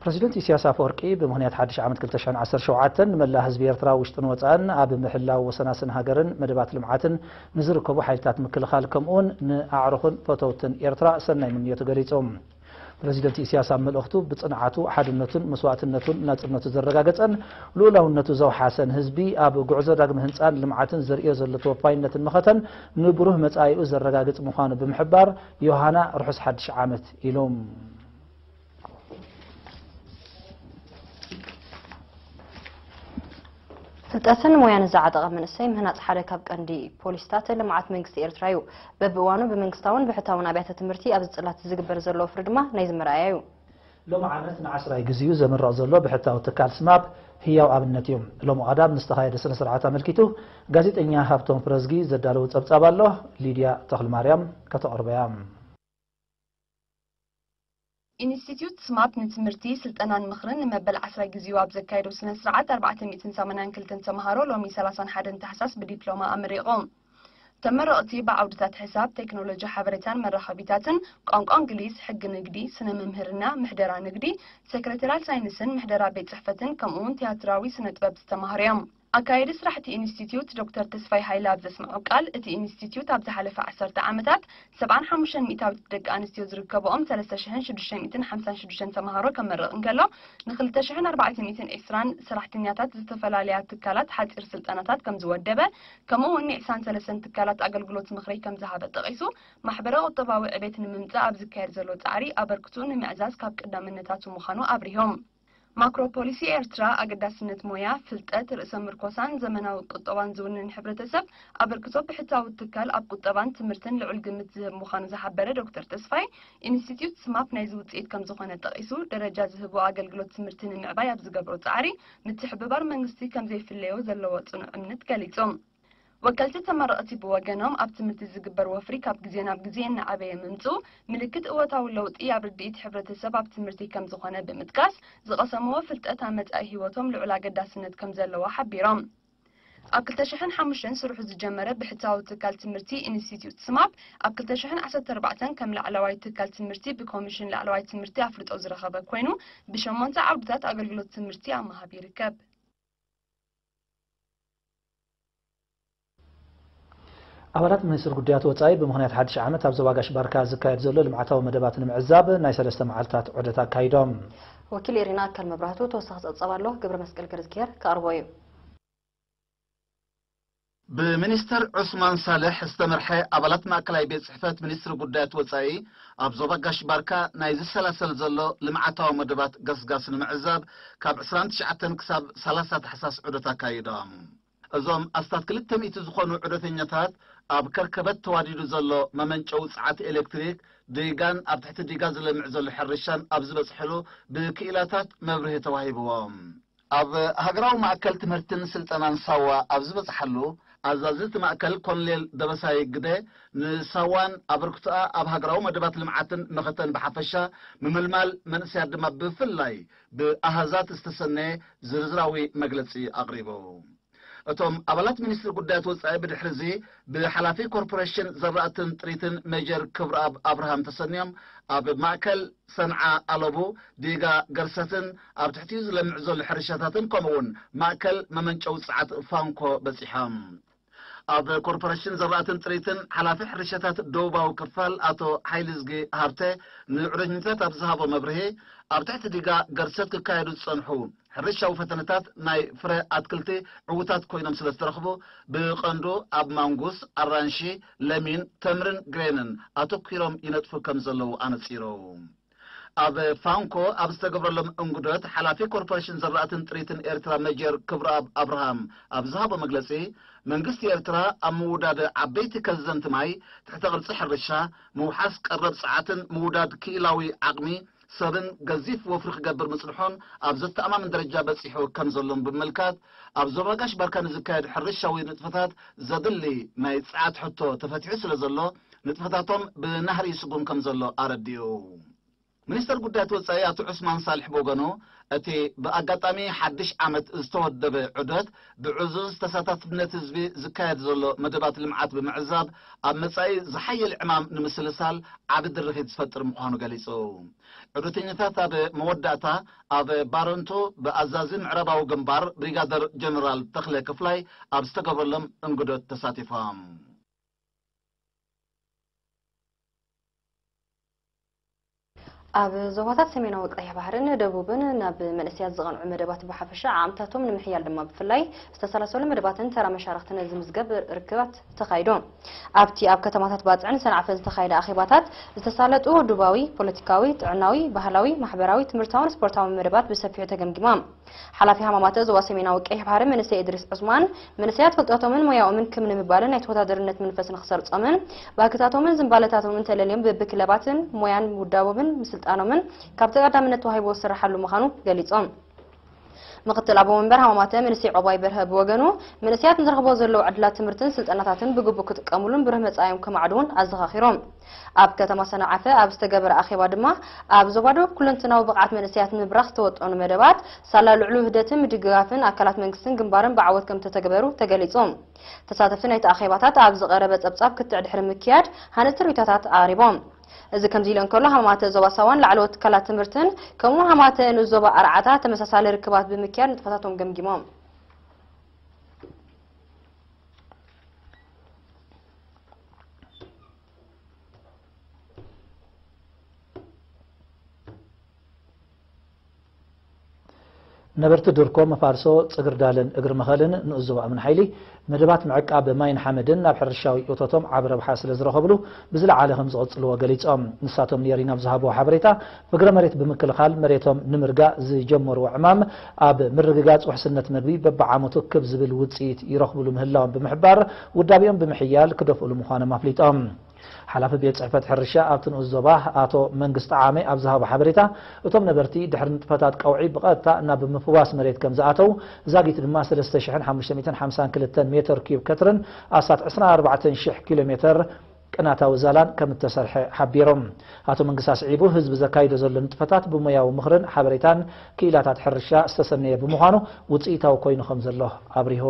ፕረዚደንት ኢሳያስ ኣፈወርቂ ብምኽንያት ሓድሽ ዓመት ክልተ ሽሕን ዓሰርተ ሸውዓተን ንመላእ ህዝቢ ኤርትራ ውሽጥን ወጻእን ኣብ ምሕላው ወሰናስን ሃገርን መደባት ልምዓትን ንዝርከቡ ሓይልታት ምክልኻል ከምኡውን ንኣዕሩኽን ፈተውትን ኤርትራ ሰናይ ምንዮቱ ገሊጹ። ፕረዚደንት ኢሳያስ ኣብ መልእኽቱ ብጽንዓቱ፣ ሓድነቱን መስዋእትነቱን ናጽነቱ ዘረጋገጸን ልኡላውነቱ ዘውሓሰን ህዝቢ ኣብ ጉዕዞ ዳግመ ህንጻን ልምዓትን ዘርእዮ ዘሎ ተወፋይነትን መኸተን ንብሩህ መጻኢኡ ዘረጋግጽ ምዃኑ ብምሕባር ዮሃና ርሑስ ሓድሽ ዓመት ኢሉ። ፍልጠትን ሞያን ዝዓጠቐ መንእሰይ ምህናፅ ሓደ ካብ ቀንዲ ፖሊሲታት ልምዓት መንግስቲ ኤርትራ እዩ። በብእዋኑ ብመንግስታውን ብሕታውን ኣብያተ ትምህርቲ ኣብዚ ፅላት ዝግበር ዘሎ ወፍሪ ድማ ናይዚ መርኣያ እዩ። ሎሚ ዓመት ንዓስራይ ግዜኡ ዘምርቕ ዘሎ ብሕታዊ ትካል ስማፕ ህያው ኣብነት እዩ። ሎሚ ቀዳም ንዝተኻየደ ስነ ስርዓት ኣመልኪቱ ጋዜጠኛ ሃብቶም ፍረዝጊ ዘዳለዎ ጸብጻብ ኣሎ። ሊድያ ተኽልማርያም ከተቕርቦ እያ። ኢንስቲትዩት ስማፕ ንትምህርቲ፣ ስልጠናን ምኽርን ንመበል ዓስራይ ግዜኡ ኣብ ዘካየዶ ስነ ስርዓት ኣርባዕተ ሚእትን ሰማንያን ክልተን ተምሃሮ ሎሚ ሰላሳን ሓደን ታሕሳስ ብዲፕሎማ ኣመሪቖም። ተመረቕቲ ብዓውድታት ሕሳብ፣ ቴክኖሎጂ ሓበሬታን መራኸቢታትን፣ ቋንቋ እንግሊዝ፣ ሕጊ ንግዲ፣ ስነ ምምህርና፣ ምሕደራ ንግዲ፣ ሴክሬተርያል ሳይንስን ምሕደራ ቤት ጽሕፈትን ከምኡውን ቲያትራዊ ስነ ጥበብ ዝተማህሩ እዮም። ኣካየዲ ስራሕቲ ኢንስቲትዩት ዶክተር ተስፋይ ሃይለ ኣብ ዘስምዖ ቃል፣ እቲ ኢንስቲትዩት ኣብ ዝሓለፈ ዓሰርተ ዓመታት ሰብዓን ሓሙሽተን ሚእታዊት ደቂ ኣንስትዮ ዝርከብኦም ሰለስተ ሽሕን ሽዱሽተ ሚእትን ሓምሳን ሽዱሽተን ተምሃሮ ከመርቕ እንከሎ፣ ንክልተ ሽሕን ኣርባዕተ ሚእትን ዕስራን ሰራሕተኛታት ዝተፈላለያ ትካላት ሓፂር ስልጠናታት ከምዝወደበ፣ ከምኡ እውን ንዕስራን ሰለስተን ትካላት ኣገልግሎት ምኽሪ ከምዝሃበ ጠቒሱ፣ ማሕበረ ቁጠባዊ ዕቤት ንምምፃእ ኣብ ዝካየድ ዘሎ ፃዕሪ ኣበርክትኡ ንምዕዛዝ ካብ ቀዳምነታቱ ምዃኑ ኣብሪሆም። ማክሮ ፖሊሲ ኤርትራ ኣገዳስነት ሞያ፣ ፍልጠት፣ ርእሰ ምርኮሳን ዘመናዊ ቁጠባን ዝውንን ሕብረተሰብ ኣበርክቶ ብሕታዊ ትካል ኣብ ቁጠባን ትምህርትን ልዑል ግምት ዝህብ ምዃኑ ዝሓበረ ዶክተር ተስፋይ፣ ኢንስቲትዩት ስማፕ ናይዚ ውፅኢት ከምዝኾነ ጠቒሱ፣ ደረጃ ዝህቦ ኣገልግሎት ትምህርቲ ንምዕባይ ኣብ ዝገብሮ ፃዕሪ ምትሕብባር መንግስቲ ከምዘይፍለዮ ዘለዎ ፅኑዕ እምነት ገሊፁ። ወከልቲ ተመረቕቲ ብወገኖም፣ ኣብ ትምህርቲ ዝግበር ወፍሪ ካብ ግዜ ናብ ግዜ እናዓበየ ምምፅኡ ምልክት እወታዊ ለውጢ ኣብ ርድኢት ሕብረተሰብ ኣብ ትምህርቲ ከምዝኾነ ብምጥቃስ፣ ዝቐሰምዎ ፍልጠት ኣብ መፃኢ ህይወቶም ልዑል ኣገዳስነት ከምዘለዎ ሓቢሮም። ኣብ ክልተ ሽሕን ሓሙሽተን ስርሑ ዝጀመረ ብሕታዊ ትካል ትምህርቲ ኢንስቲትዩት ስማፕ፣ ኣብ ክልተ ሽሕን ዓሰርተ ኣርባዕተን ከም ላዕለዋይ ትካል ትምህርቲ ብኮሚሽን ላዕለዋይ ትምህርቲ ኣፍልጦ ዝረኸበ ኮይኑ፣ ብሸሞንተ ዓውድታት ኣገልግሎት ትምህርቲ ኣብ ምሃብ ይርከብ። ኣባላት ሚኒስትሪ ጉዳያት ወጻኢ ብምኽንያት ሓድሽ ዓመት ኣብ ዞባ ጋሽ ባርካ ዝካየድ ዘሎ ልምዓታዊ መደባት ንምዕዛብ ናይ ሰለስተ መዓልታት ዑደት ኣካይዶም። ወኪል ኤሪና ኣካል መብራህቱ ተወሳኺ ጸብጻብ ኣሎ፣ ገብረ መስቀል ገርዝጊሄር ከቕርቦ እዩ። ብሚኒስትር ዑስማን ሳልሕ ዝተመርሐ ኣባላት ማእከላይ ቤት ጽሕፈት ሚኒስትሪ ጉዳያት ወጻኢ ኣብ ዞባ ጋሽ ባርካ ናይ ዝሰላሰል ዘሎ ልምዓታዊ መደባት ገስጋስ ንምዕዛብ ካብ ዕስራን ትሽዓተን ክሳብ ሰላሳ ታሕሳስ ዑደት ኣካይዶም። እዞም ኣስታት ክልተ ሚእቲ ዝኾኑ ዑደተኛታት ኣብ ከርከበት ተዋዲዱ ዘሎ መመንጨዊ ጸዓት ኤሌክትሪክ፣ ዲጋን ኣብ ትሕቲ ዲጋ ዝለምዕ ዘሎ ሕርሻን ኣብ ዝበጽሕሉ ብክኢላታት መብርሂ ተዋሂብዎም። ኣብ ሃገራዊ ማእከል ትምህርትን ስልጠናን ሳዋ ኣብ ዝበጽሓሉ፣ ኣዛዚ እቲ ማእከል ኮሎኔል ደበሳይ ግደ ንሳዋን ኣበርክቶኣ ኣብ ሃገራዊ መደባት ልምዓትን መኸተን ብሓፈሻ፣ ምምልማል መንእሰያት ድማ ብፍላይ ብኣሃዛት ዝተሰነየ ዝርዝራዊ መግለጺ ኣቕሪቡ። እቶም ኣባላት ሚኒስትሪ ጉዳያት ወጻኢ ብድሕሪ እዚ ብሓላፊ ኮርፖሬሽን ዘራእትን ጥሪትን ሜጀር ክብረኣብ ኣብርሃም ተሰንዮም ኣብ ማእከል ሰንዓ ኣለቡ፣ ዲጋ ገርሰትን ኣብ ትሕቲኡ ዝለምዕ ዘሎ ሕርሻታትን ከምኡ እውን ማእከል መመንጨዊ ጸዓት ፋንኮ በጺሖም። ኣብ ኮርፖሬሽን ዘራእትን ጥሪትን ሓላፊ ሕርሻታት ደቡባዊ ክፋል ኣቶ ሓይልዝጊ ሃብተ ንዑደተኛታት ኣብ ዝሃቦ መብርሂ፣ ኣብ ትሕቲ ዲጋ ገርሰት ክካየዱ ዝጸንሑ ሕርሻዊ ፈተነታት ናይ ፍረ ኣትክልቲ ዕዉታት ኮይኖም ስለ ዝተረኽቡ፣ ብቐንዱ ኣብ ማንጉስ፣ ኣራንሺ፣ ለሚን፣ ተምርን ግሬንን ኣተኲሮም ይነጥፉ ከም ዘለዉ ኣነጺሩ። ኣብ ፋንኮ ኣብ ዝተገብረሎም እንግዶት፣ ሓላፊ ኮርፖሬሽን ዘራእትን ጥሪትን ኤርትራ መጀር ክብረኣብ ኣብርሃም ኣብ ዝሃቦ መግለጺ፣ መንግስቲ ኤርትራ ኣብ ምውዳድ ዓበይቲ ከዘንቲ ማይ፣ ትሕተ ቅርጺ ሕርሻ፣ ምውሓስ ቀረብ ጸዓትን ምውዳድ ክኢላዊ ዓቕሚ ሰብን ገዚፍ ወፍሪ ክገብር ምጽንሑን ኣብ ዘተኣማምን ደረጃ በጺሑ ከም ዘሎን ብምምልካት፣ ኣብ ዞባ ጋሽ ባርካ ንዝካየድ ሕርሻዊ ንጥፈታት ዘድሊ ናይ ጸዓት ሕቶ ተፈቲሑ ስለ ዘሎ፣ ንጥፈታቶም ብናህሪ ይስጉም ከም ዘሎ ኣረዲኡ። ሚኒስተር ጉዳያት ወጻኢ ኣቶ ዑስማን ሳልሕ ብወገኑ፣ እቲ ብኣጋጣሚ ሓድሽ ዓመት ዝተወደበ ዑደት፣ ብዕዙዝ ተሳታፍነት ህዝቢ ዝካየድ ዘሎ መደባት ልምዓት ብምዕዛብ፣ ኣብ መጻኢ ዝሓየለ ዕማም ንምስልሳል ዓቢ ድርኺት ዝፈጥር ምዃኑ ገሊጹ። ዑደተኛታት ኣብ መወዳእታ ኣብ ባረንቱ ብኣዛዚ ምዕራባዊ ግንባር ብሪጋደር ጀነራል ተኽለ ክፍላይ ኣብ ዝተገብረሎም እንግዶት ተሳቲፎም። ኣብ ዞባታት ሰሜናዊ ቀይሕ ባሕርን ደቡብን ናብ መንእሰያት ዝቐንዑ መደባት ብሓፈሻ ዓቕምታቶም ንምሕያል ድማ ብፍላይ ዝተሰላሰሉ መደባትን ተራ መሻርኽትን ዝምዝገብ ርክባት ተኻይዶ። ኣብቲ ኣብ ከተማታት ባጽዕን ሰንዓፈ ዝተኻየደ ኣኼባታት ዝተሳለጡ ውድባዊ፣ ፖለቲካዊ፣ ጥዕናዊ፣ ባህላዊ፣ ማሕበራዊ፣ ትምህርታውን ስፖርታውን መደባት ብሰፊሑ ተገምጊሞም። ሓላፊ ሃማማተ ዞባ ሰሜናዊ ቀይሕ ባሕሪ መንእሰይ እድሪስ ዑስማን፣ መንእሰያት ፍልጠቶምን ሞያኦምን ክም ንምባልን ናይ ተወዳደርነት መንፈስ ንኽሰርጾምን፣ ባህግታቶምን ዝንባለታቶምን ተለልዮም በብክለባትን ሞያን ምውዳቦምን ምስልጣኖምን ካብቲ ቀዳምነት ተዋሂቦ ዝስርሓሉ ምዃኑ ገሊጾም። ምክትል ኣቦ መንበር ሃማማተ መንእሰይ ዖባይ በርሀ ብወገኑ፣ መንእሰያት ንዝረኽቦ ዘለዉ ዕድላት ትምህርትን ስልጠናታትን ብግቡእ ክጥቀሙሉን ብሩህ መጻኢኦም ከማዕድዉን ኣዘኻኺሮም። ኣብ ከተማ ሰንዓፈ ኣብ ዝተገበረ ኣኼባ ድማ፣ ኣብ ዞባ ደቡብ ኩለንትናዊ ብቕዓት መንእሰያት ንምብራኽ ዝተወጠኑ መደባት፣ ሳላ ልዕሊ ውህደትን ምድግጋፍን ኣካላት መንግስትን ግንባርን ብዓወት ከም ዝተተግበሩ ተገሊጹ። ተሳተፍቲ ናይቲ ኣኼባታት ኣብ ዝቐረበ ጸብጻብ ክትዕ ድሕሪ ምክያድ ሃነጽቲ ርእይቶታት ኣቕሪቦም። እዚ ከምዚ ኢሉ እንከሎ፣ ሃማማተ ዞባ ሳዋን ላዕለዎት ትካላት ትምህርትን ከምኡ ሃማማተ ንኡስ ዞባ ኣርዓታ ተመሳሳሊ ርክባት ብምክያድ ንጥፈታቶም ገምጊሞም። ነበርቲ ድርኮ መፋርሶ፣ ጽግርዳልን እግሪ መኸልን ንኡስ ዞባ እምን ሓይሊ መደባት ምዕቃብ ማይን ሓመድን ናብ ሕርሻዊ እቶቶም ዓቢ ረብሓ ስለ ዝረኸብሉ ብዝለዓለ ከም ዝቕጽልዎ ገሊጾም። ንሳቶም ንየሪና ብዝሃብዎ ሓበሬታ፣ ፍግረ መሬት ብምክልኻል መሬቶም ንምርጋእ ዝጀመርዎ ዕማም ኣብ ምርግጋጽ ውሕስነት መግቢ በብዓመቱ ክብ ዝብል ውጽኢት ይረኽብሉ ምህላዎም ብምሕባር፣ ውዳቤኦም ብምሕያል ክደፍእሉ ምዃኖም ኣፍሊጦም። ሓላፊ ቤት ጽሕፈት ሕርሻ ኣብቲ ንኡስ ዞባ ኣቶ መንግስቲ ዓሜ ኣብ ዝሃቦ ሓበሬታ፣ እቶም ነበርቲ ድሕሪ ንጥፈታት ቀውዒ ብቐጥታ ናብ ምፍዋስ መሬት ከም ዝኣተው፣ ዛጊት ድማ ሰለስተ ሽሕን ሓሙሽተ ሚእትን ሓምሳን ክልተን ሜተር ኪዩብ ከትርን ኣስታት ዕስራን ኣርባዕተን ሽሕ ኪሎ ሜተር ቅናታዊ ዛላን ከም እተሰርሐ ሓቢሮም። ኣቶ መንግስቲ ኣስዒቡ፣ ህዝቢ ዘካይዶ ዘሎ ንጥፈታት ብሞያዊ ምኽርን ሓበሬታን ክኢላታት ሕርሻ ዝተሰነየ ብምዃኑ ውጽኢታዊ ኮይኑ ከም ዘሎ ኣብሪሁ።